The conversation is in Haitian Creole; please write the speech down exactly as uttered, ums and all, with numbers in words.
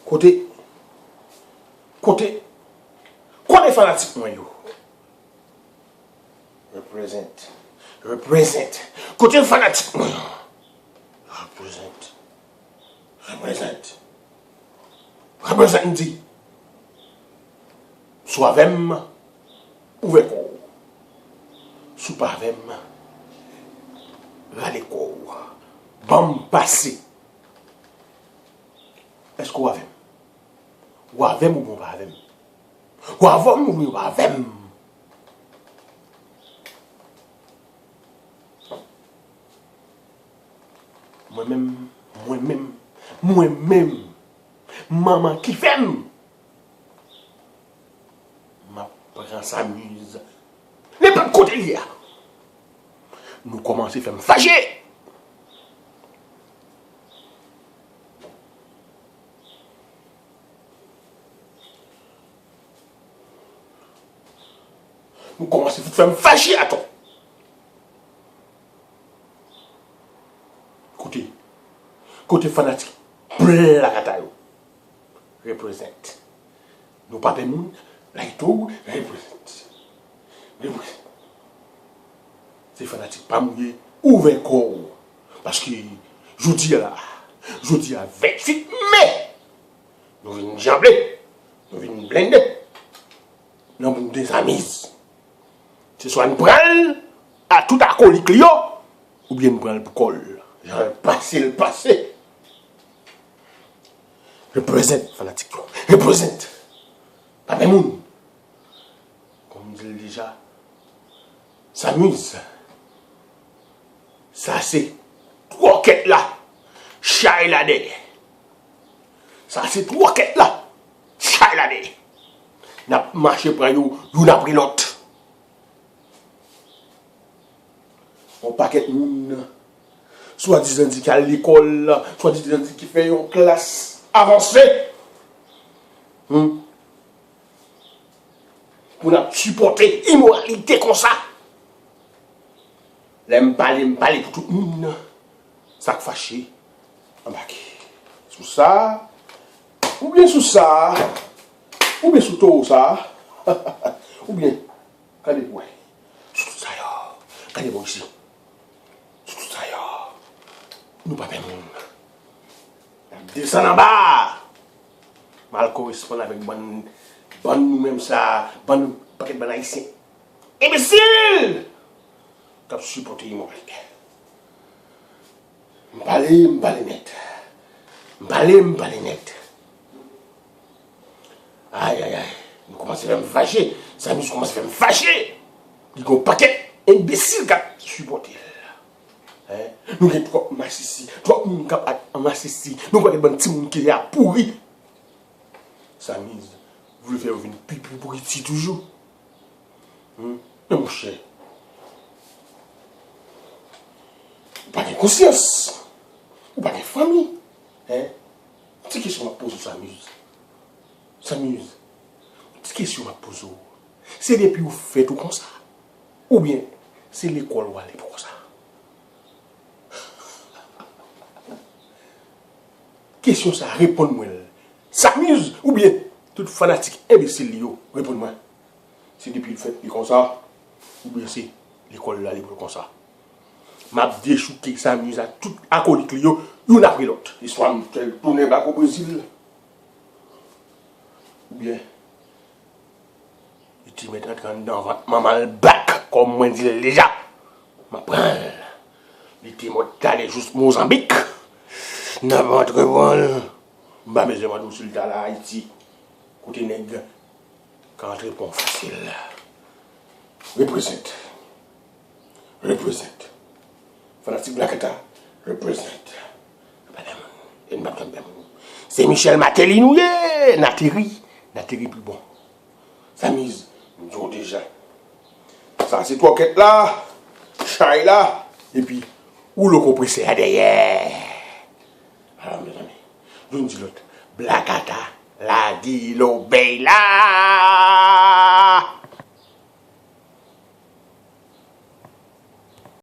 Kote, kote, kote fanatik mwen yo? Represent. Represent. Kote fanatik mwen yo? Represent. Represent. Represent, m di. Si w avè m, ouvè kò w. Si w pa avè m, rale kò w. Ban m pase. Èske w avè m? W avè m oubyen w pa avè m? W avè m oubyen w pa avè m? Mwen menm, mwen menm, mwen menm, manman ki fè m, m ap pran Samiz nenpòt kote l ye a. Nou kòmanse fè m fache. Nou kòmanse fout fè m fache atò. Kote, kote fanatik Blakata yo? Represent. Nou pa pè moun, Laytou, represent. Represent. Se fanatik pa m ou ye, ouvè kò w. Paske jodi a la, jodi a venntuit me, nou vin djanble, nou vin blende nan moun de Samiz. Se swa n pran l a tout akolik li yo, oubyen n pran l pou kò l. Jan l pase, l pase. Represent, fanatik yo. Represent. Pa pè moun. Kòm m di l deja, Samiz. Sa se twòkèt la. Chay la dèyè. Sa se twòkèt la. Chay la dèyè. N ap mache pran yo youn apre lòt. Yon pakèt moun, swadizan di ki al lekòl, swadizan di ki fè yon klas avanse. Hmm. Pou n ap sipòte imoralite konsa. Lè m pale, m pale pou tout moun. Sa k fache, anbake. Sou sa, oubyen sou sa, oubyen sou towo sa, oubyen, gade pou wè. Sou tout sa yo, gade bò isi. Sou tout sa yo, nou pa pè moun. N ap desann anba. M al koresponn avèk bann, bann nou menm sa, bann pakèt bann ayisyen enbesil k ap sipòte imoralite. M pale, m pale nèt. M pale, m pale nèt. Ay, ay, ay. Nou kòmanse fè m fache. Samiz kòmanse fè m fache. Li gen yon pakèt enbesil k ap sipòte l. Hein? Nou gen twòp masisi, twòp moun k ap ak masisi. Nou gen yon pakèt bann timoun ki la pouri. Samiz vle fè yo vin pi, pi pouri ti toujou. Hmm? Men monchè, ou pa gen konsyans. Ou pa gen fanmi. Hein? Ti kesyon m ap poze w, Samiz. Samiz, ti kesyon m ap poze w. Se depi ou fèt ou konsa? Oubyen se lekòl ou ale pou konsa? Kesyon sa, reponn mwen l. Samiz oubyen tout fanatik enbesil li yo, reponn mwen. Se depi l fèt li konsa, oubyen se lekòl la li pran konsa. M ap dechouke Samiz ak tout akolik li yo, youn apre lòt. E swa m fè l tounen bak o Brezil, oubyen li te mèt antre anndan vant manman l bak, kòm mwen di l deja. M ap pran l. Li te mèt ale jous Mozanbik. N ap antre pran l. M pa bezwen mande w si l t al Ayiti, kote nèg ka antre pran w fasil. Represent. Represent. Fanatik Black Cat, represent. Pa pè moun. E n p ap janm pè moun. Se Michel Martelly nou ye. N ateri. N ateri pi bon. Samiz, m di w deja. Sa se twòkèt la, chay la, epi woulo konpresè a dèyè. Ala, mezanmi, youn di lòt, Black Cat lage lòbèy la!